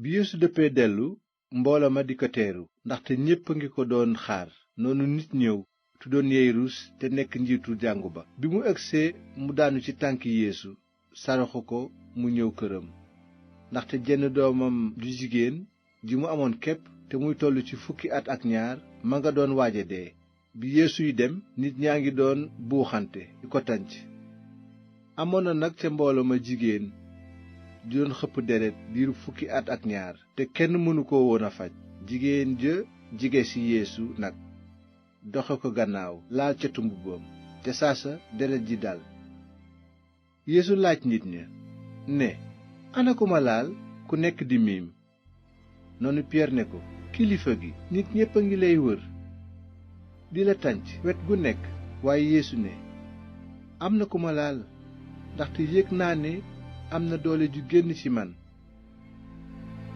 bi Yeesu dëppee dellu mbooloo ma di ko teeru ndaxte ñépp a ngi ko doon xaar. noonu nit ñëw tuddoon yayirus te nekk njiitu jàngu ba. bi mu egsee mu daanu ci tànki Yeesu saraxu ko mu ñëw këram, ndaxte jenn doomam ju jigéen ji mu amoon képp te muy toll ci 12 at ak ñaar ma nga doon waaja dee. bi Yeesuy dem nit ñaa ngi doon buuxante di ko tànc. amoon na nag ca mbooloo ma jigéen di doon xëpp deret diiru 12 at ak ñaar te kenn mënu ko woon a faj. jigéen ja jige ci Yeesu nag doxe ko gannaaw laal catu mbubbam te saasa deret ji dal. Yeesu laaj nit ña ne, ana ku ma laal? ku nekk di miim. noonu Piyeer ne ko, kilifa gi, nit ñépp a ngi lay wër di la tànc wet gu nekk. waaye Yeesu ne, am na ku ma laal, ndaxte yëg naa ne am na doole ju génn ci man.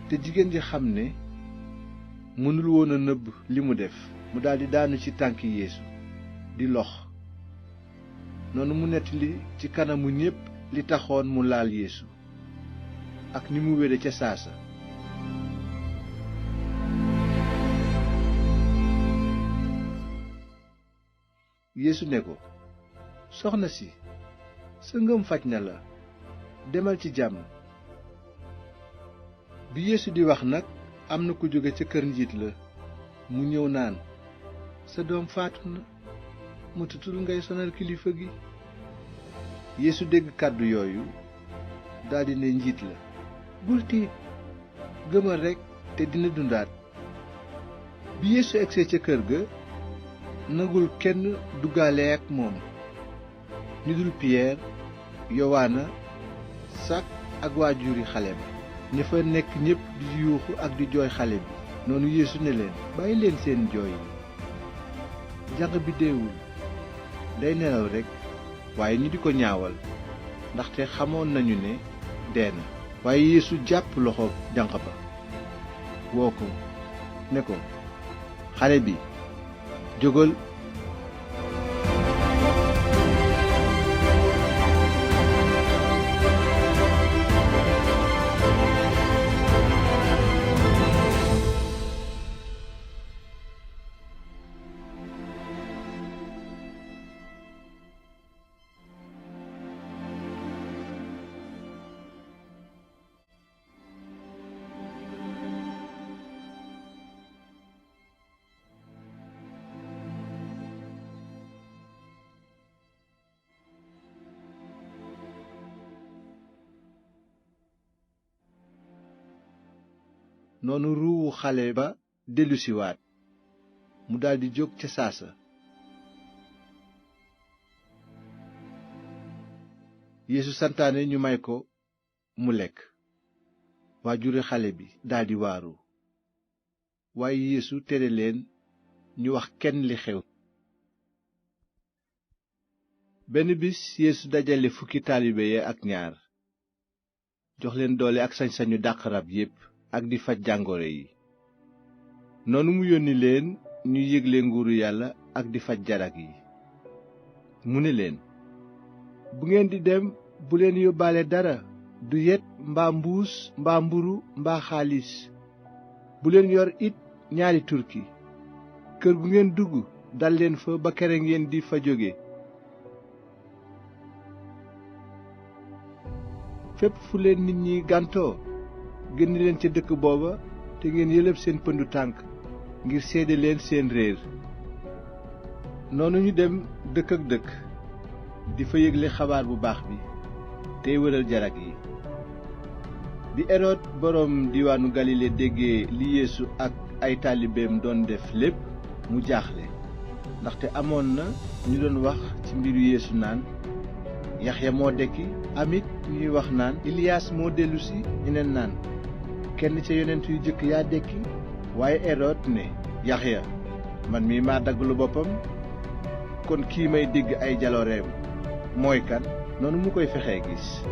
te jigéen ji xam ne mënul woon a nëbb li mu def, mu daldi daanu ci tànki Yeesu di lox. noonu mu nettali ci kanamu ñépp li taxoon mu laal Yeesu ak ni mu wére ca saasa. Yeesu ne ko, soxna si, sa ngëm faj na la, demal ci jàmm. bi Yeesu di wax nag am na ku jóge ca kër njiit la mu ñëw naan, sa doom faatu na, matatul ngay sonal kilifa gi. Yeesu dégg kàddu yooyu daldi ne njiit la, bul tiit, gëmal rekk te dina dundaat. bi Yeesu egsee ca kër ga nangul kenn duggaale ak moom ñu dul Piyeer, Yowaana, Sak ak waajuri xale ba. ña fa nekk ñépp di yuuxu ak di jooy xale bi. noonu Yeesu ne leen, bàyyi leen seen jooy yi, janq bi deewul, day nelaw rekk. waaye ñu di ko ñaawal ndaxte xamoon nañu ne dee na. waaye Yeesu jàpp loxo janq ba woo ko ne ko, xale bi, jógal. noonu ruuwu xale ba dellusiwaat, mu daldi jóg ca saasa. Yeesu santaane ñu may ko mu lekk. waajuri xale bi daldi waaru. waaye Yeesu tere leen ñu wax kenn li xew. benn bis Yeesu dajale 10 taalibe ya ak ñaar, jox leen doole ak sañ-sañu dàq rab yépp ak di faj jàngoro yi. noonu mu yónni leen ñu yégle nguuru yàlla ak di faj jarag yi. mu ne leen, bu ngeen di dem bu leen yóbbaale dara, du yet mbaa mbuus mbaa mburu mbaa xaalis. bu leen yor it ñaari turki. kër gu ngeen dugg dal leen fa ba kere ngeen di fa jóge. fépp fu leen nit ñi gàntoo, génn leen ca dëkk booba te ngeen yëlëb seen pëndu tànk ngir seede leen seen réer. noonu ñu dem dëkk ak dëkk di fa yégle xabaar bu baax bi tey wëral jarag yi. bi Erod boroom diwaanu Galile déggee li Yeesu ak ay taalibeem doon def lépp, mu jaaxle, ndaxte amoon na ñu doon wax ci mbiru Yeesu naan, Yaxya moo dekki, amit ñuy wax naan Iliyaas moo dellusi, ñeneen naan kenn ca yonent yu jëkk yaa dekki. waaye Erod ne, Yaxya man mii maa dagglu boppam, kon kii may dégg ay jalooreem mooy kan? noonu mu koy fexee gis.